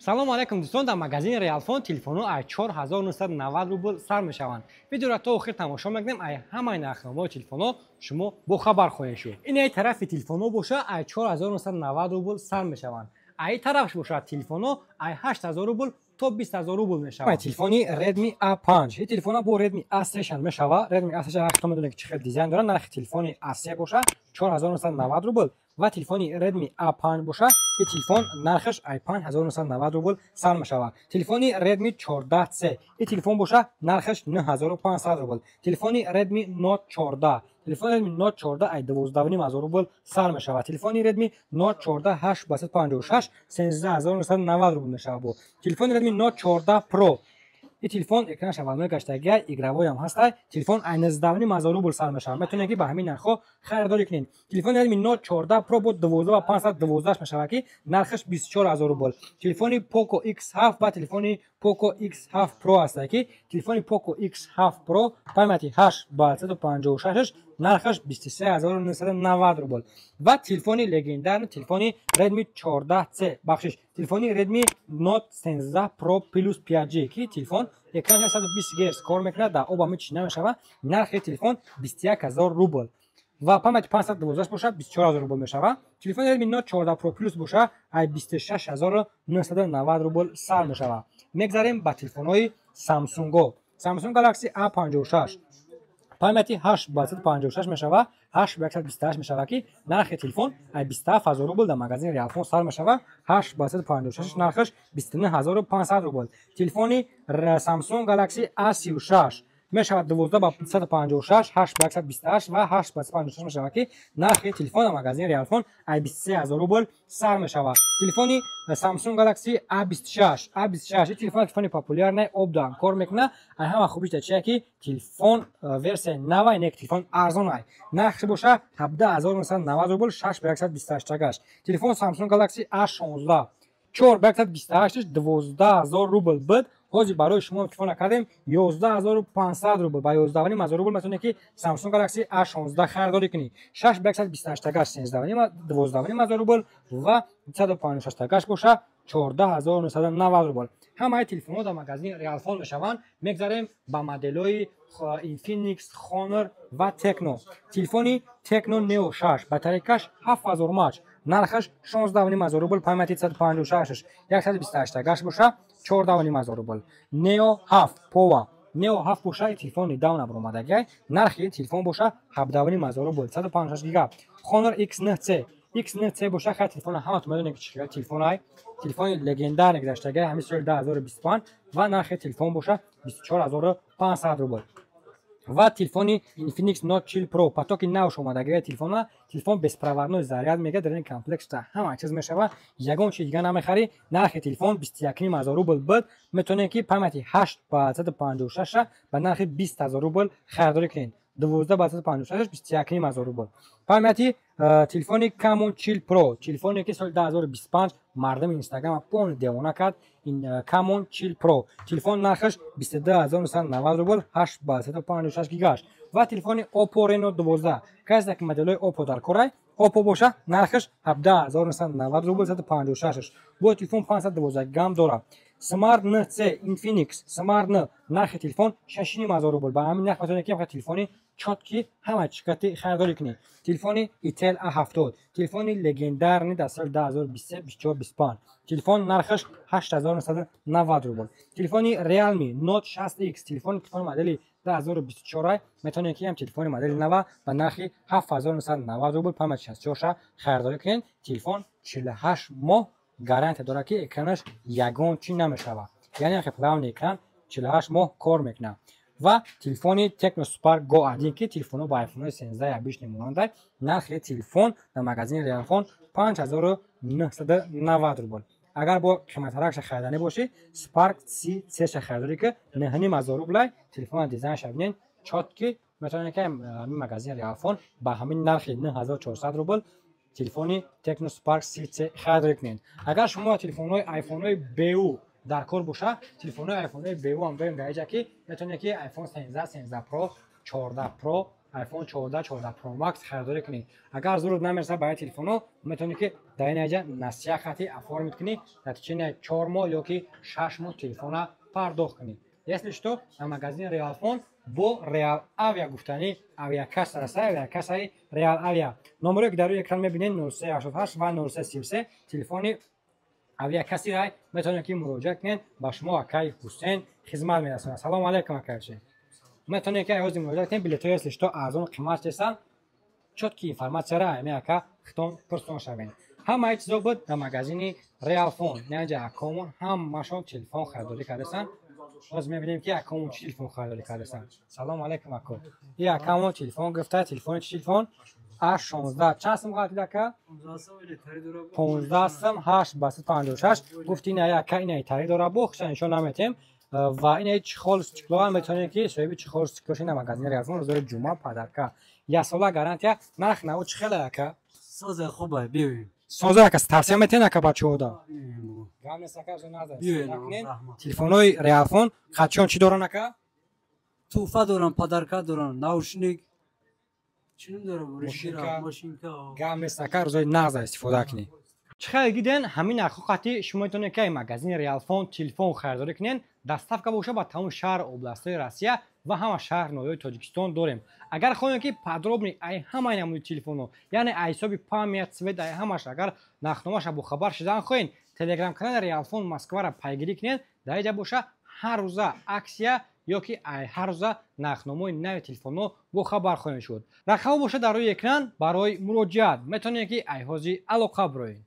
Салому алайкум, дӯстон. Дар магазини Реалфон телефонҳо аз 4990 рубл сар мешаванд. Видеоро то охир тамошо мекунем, ай ҳамаи нархномаҳои телефонҳо шумо бохабар хоҳед шуд. Ин ай тарафи телефонҳо боша, ай 4990 рубл сар мешаванд. Ай тарафш бошад, телефонҳо ай 8000 рубл то 20 000 рубл мешавад. Телефони Redmi A5. Ин телефона бо Redmi A3 шан мешава. Redmi A3 ҳар медонед, ки чӣ хел дизайн дорад. Нархи телефони A3 боша, 4990 рубл ва телефони Redmi A5 боша, ин телефон нархаш ай 5990 рубл сар мешавад. Телефони Redmi 14C, ин телефон боша, нархаш 9500 рубл. Телефони Redmi Note 14, телефони Redmi Note 14 ай 12 500 рубл сар мешавад. Телефони Redmi Note 14 8 ба 56, 13 990 рубл мешавад. Бо телефони Redmi Note 14 Pro, ин телефон экранаш аввалнои гаштагия, игровой ам ҳаста. Телефон ай 19 500 рубл сар мешавад. Метавонед, ки ба ҳамин нархҳо харидорӣ кунед. Телефони Redmi Note 14 Pro бо 12 ва 512 мешавад, ки нархаш 24 000 рубл. Телефони Poco X7 ва телефони Poco X7 Pro ҳаста, ки телефони Poco X7 Pro памяти 8 ба 156, нархаш 23 990 рубл. Ва телефони легендарный, телефони Redmi 14C, бахшиш, телефони Redmi Note 13 Pro Plus 5G, ки телефон экран 120 Гц кор мекунад, дар об ҳами чӣ намешавад. Нархи телефон 21 000 рубл ва памяти 512 бошад, 24 000 рубл мешавад. Телефони Redmi Note 14 Pro Plus боша, ай 26 990 рубл сар мешавад. Мегзарем ба телефонҳои Samsung. Samsung Galaxy A56, памяти 8 ба 156 мешава, 8 ба 128 мешава, ки нархи телефон ай 27 000 рубл дар магазини Реалфон сар мешава. 8 ба 156, нархаш 29 500 рубл. Телефони Samsung Galaxy A36 мешавад, 12 ба 556, 8 ба 128 ва 8 ба 56 мешавад, ки нархи телефон дар магазини Реалфон ай 23 000 рубл сар мешавад. Телефони Samsung Galaxy A26, A26 телефон, телефони популярный, обдан кор мекунад. Ай ҳама хубиш дар чия, ки телефон версияи нава, не, телефон арзон ай. Нархи боша 17 990 рубл, 6 ба 128 тагаш. Телефон Samsung Galaxy A16, 4 ба 128, 12 000 рубл буд. Ҳозир барои шумо телефон кардем 11 500 рубл. Ба 11 500 рубл метавонед, ки Samsung Galaxy A16 харидорӣ кунед. 6 ба 128 тагаш 12 500 рубл ва 156 тагаш боша, 14 990 рубл. Ҳамаи телефонҳо дар магазини Реалфон мешаванд. Мегзарем ба моделҳои Infinix, Honor ва Tecno. Телефони Tecno Neo 6, батарейкаш 7000 мАч, нархаш 16 500 рубл, памяти 156, 128 тагаш боша, 14 500 рубл. Neo 7 Pova, Neo 7 боша, телефони давна баромадагиай, нархи телефон боша 17 500 рубл, 156 гига. Honor X9C, X9C боша, хай, телефона ҳаматон медонед, ки чӣ хел телефон ай. Телефони легендарный гузаштагиай ҳамин соли 2025 ва нархи телефон боша 24 500 рубл. Ва телефони Infinix Note 40 Pro, потоки нав омадагиай телефона. Телефон беспроводной заряд мега, дар ин комплект ҳама чиз мешава, ягон чи дига намехарӣ. Нархи телефон 21 500 рубл буд. Метавонед, ки памяти 8 ба 156 ба нархи 20 000 рубл харидорӣ кунед. 12 ба 156, 21 500 рубл. Памяти телефони Camon 40 Pro, телефоне, ки соли 2025 мардами Инстаграма полный девона кард. Ин Camon 40 Pro телефон нархаш 22 990 рубл, 8 ба 156 гигаш. Ва телефони Oppo Reno 12, касе ки моделҳои Oppo дар корай, Oppo боша, нархаш 17 990 рубл, 156. Бо телефон 512 гигам дорад. Smart NC, Infinix Smart N, нархи телефон 6 500 рубл. Ба ҳамин нарх метавонед, ки телефони чёткий, ҳама чикати харидорӣ кунед. Телефони Itel A70, телефони легендарный дар соли 2023, 24, 25, телефон нархаш 8990 рубл. Телефони Realme Note 60X, телефони модели 2024, метавонед, ки ҳам телефони модели нава ба нархи 7990 рубл, памяти 64 харидорӣ кунед. Телефон 48 моҳ гарантия дорад, ки экранаш ягон чӣ намешавад, яъне плавный экран 48 моҳ кор мекунад. Ва телефони Tecno Spark Go 1, ки телефонҳо ба iPhone 13 обычный монанда, нархи телефон дар магазини Реалфон 5990 рубл. Агар бо қиматтаракша хариданӣ бошӣ, Spark C C харидорӣ, ки 9500 рублай. Телефона дизайнша бинед, чёткий. Метавонед, ки ҳамин магазини Реалфон ба ҳамин нархи 9400 рубл телефони Tecno Spark C харидорӣ кунед. Агар шумо телефонҳои айфонҳои БУ дар кор боша, телефонҳои айфонҳои БУ ҳам дорем дар иҷа, ки метавонед, ки iPhone 13, 13 Pro, 14 Pro. iPhone 14, 14 Pro Max харидорӣ кунӣ. Агар зурут намерасад ба телефоно, метавонӣ ки дар ин аҷа насия хати оформить кунӣ, дар течение 4 моҳ ё ки 6 моҳ телефона пардохт кунӣ. Если что, на магазини Реалфон бо Реал Авиа гуфтанӣ авиакасса аст, авиакассаи Реал Авиа. Номере ки дар рӯи экран мебинед, 0388 ва 0333, телефони авиакасси рай, метавонед ки муроҷиат кунед, ба шумо акаи Ҳусен хизмат мерасонад. Салому алайкум, акаи Ҳусен. Метавонед ки ҳозир муроҷиат кунед, билетҳои, если что, арзону қимат ҳастанд, чёткий информатсияро ами ака хитон пурсон шавед. Ҳамаи чизо буд дар магазини Реалфон. Наҷа акомон ҳамашон телефон харидорӣ кардастанд. Боз мебинем, ки акамон чӣ телефон харидорӣ кардастанд. Салому алайкум, ако. И акамон телефон гирифта. Телефони чӣ телефон? А 16. Чанд сум ғалтид, ака? 15 сум 8 ба 56 гуфти. Ина ака, ина тари дора, бо хиша нишон наметем. Ва ина чехол, стекло, метавонед ки соҳиби чехол, стекло шина. Магазини Реалфон рӯзои ҷумъа подарка, яксола гарантия. Нарх наво чӣ хеле, ака? Соза хуба, биёем. Соза, ака, тавсия метиҳен, ака, бачаҳода? Гап нест, ака. Телефонҳои Реалфон хатчиён чӣ доранд, ака? Туҳфа доранд, подарка доранд, наушник чунин дорам. Машинка. Гап нест, ака, рӯзои нағза истифода кунед. Чӣ хеле диден, ҳамин нархҳо қати шумо метавонед ки магазини Реалфон телефон харидорӣ кунед. Доставка боша ба тамоми шаҳр, областҳои Россия ва ҳама шаҳр, ноҳияҳои Тоҷикистон дорем. Агар хоҳем ки подробный ай ҳамаи намуди телефонҳо, яъне ай ҳисоби память, цвет, ай ҳамаш агар нархномаша бохабар шудан хоҳед, телеграм канали Реалфон Москваро пайгирӣ кунед. Дар инҷа боша ҳар рӯза акция ё ки ай ҳар рӯза нархномаи нави телефонҳо бохабар хоҳем шуд. Рақамҳо боша дар рӯи экран, барои муроҷиат метавонед ки ай ҳозир алоқа бироед.